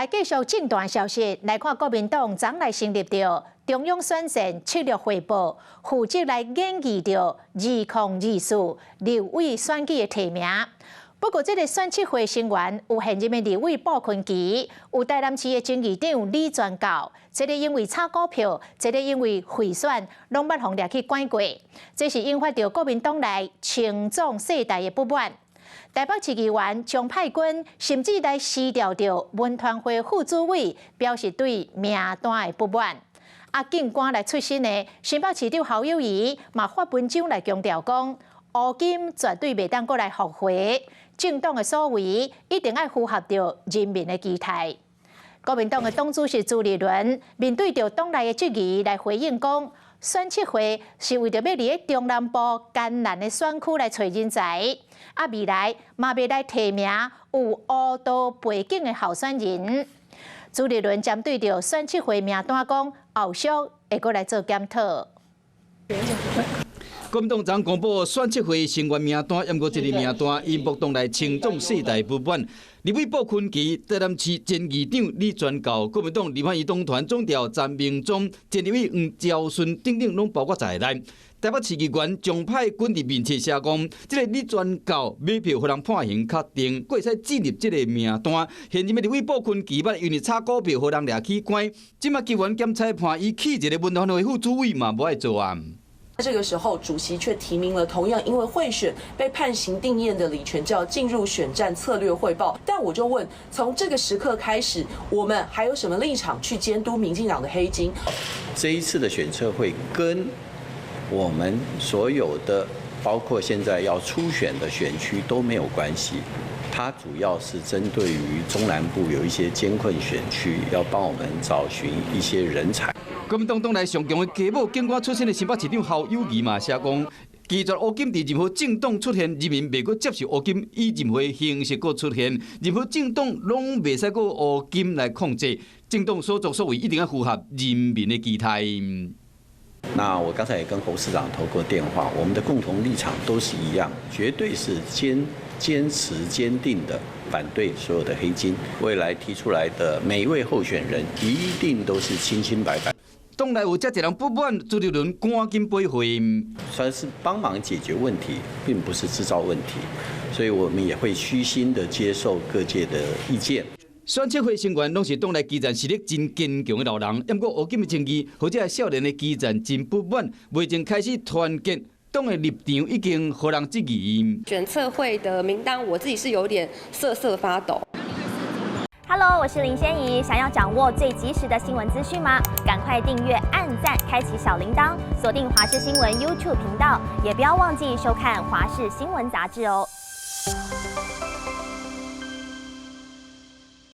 來繼續政壇消息，來看國民黨昨來成立著中央選戰策略匯報，負責來研議著2024立委選舉的提名。不過，這个選策會成員有現任的立委傅崐萁，有台南市的前議長李全教，一个因為炒股票，一个因為賄選，攏捌予掠去關過。這是引發著國民黨內青壯世代的不滿。台北市議員張派軍甚至來辭掉著文團會副主委，表示對名單的不滿。啊，警官來出身的新北市長侯友宜嘛發文章來強調講，烏金絕對袂當閣來復回，政黨的所為一定愛符合著人民的期待。國民黨的黨主席朱立倫面對著黨內的質疑來回應講，選策會是為著欲佇咧中南部艱難的選區來揣人才，啊未來嘛欲來提名有烏道背景的候選人。朱立倫針對著選策會名單講，後續會閣來做檢討。國民黨昨公布選策會成員名單，毋過這个名單引爆黨內青壯世代不滿。立委傅崐萁、台南市前議長李全教、國民黨立法院黨團總召陳明忠、前立委黃昭順等等，攏包括在內。台北市議員張派軍佇面冊寫講，這个李全教買票予人判刑確定，閣會使進入這个名單。現任的立委傅崐萁捌因為炒股票予人掠去關，這馬議員檢裁判伊去一个文團會副主委嘛無愛做啊。這個時候，主席卻提名了同樣因為賄選被判刑定讞的李全教進入選戰策略匯報。但我就問，從這個時刻開始，我們還有什麼立場去監督民進黨的黑金？這一次的選策會跟我們所有的，包括現在要初選的選區都沒有關係。它主要是針對於中南部有一些艱困選區，要幫我們找尋一些人才。國民黨黨內上強的繼母警官出身的新北市長侯友宜嘛寫講，拒絕烏金佇任何政黨出現，人民袂閣接受烏金以任何形式閣出現，任何政黨攏袂使閣烏金來控制，政黨所作所為一定要符合人民的期待。那我剛才也跟侯市長通過電話，我們的共同立場都是一樣，絕對是堅持堅定的反對所有的黑金。未來提出來的每一位候選人一定都是清清白白。黨內有遮濟人不滿，朱立倫趕緊回應。算是幫忙解決問題，並不是製造問題，所以我們也會虛心的接受各界的意見。選策會成員攏是黨內基層實力真堅強的老人，毋過烏金的爭議，予這少年的基層真不滿，袂前開始團結黨的立場已經予人質疑。選策會的名單，我自己是有點瑟瑟發抖。 Hello，我是林仙怡。想要掌握最及時的新聞資訊嗎？趕快訂閱、按讚、開啟小鈴鐺，鎖定華視新聞 YouTube 頻道，也不要忘記收看華視新聞雜誌哦。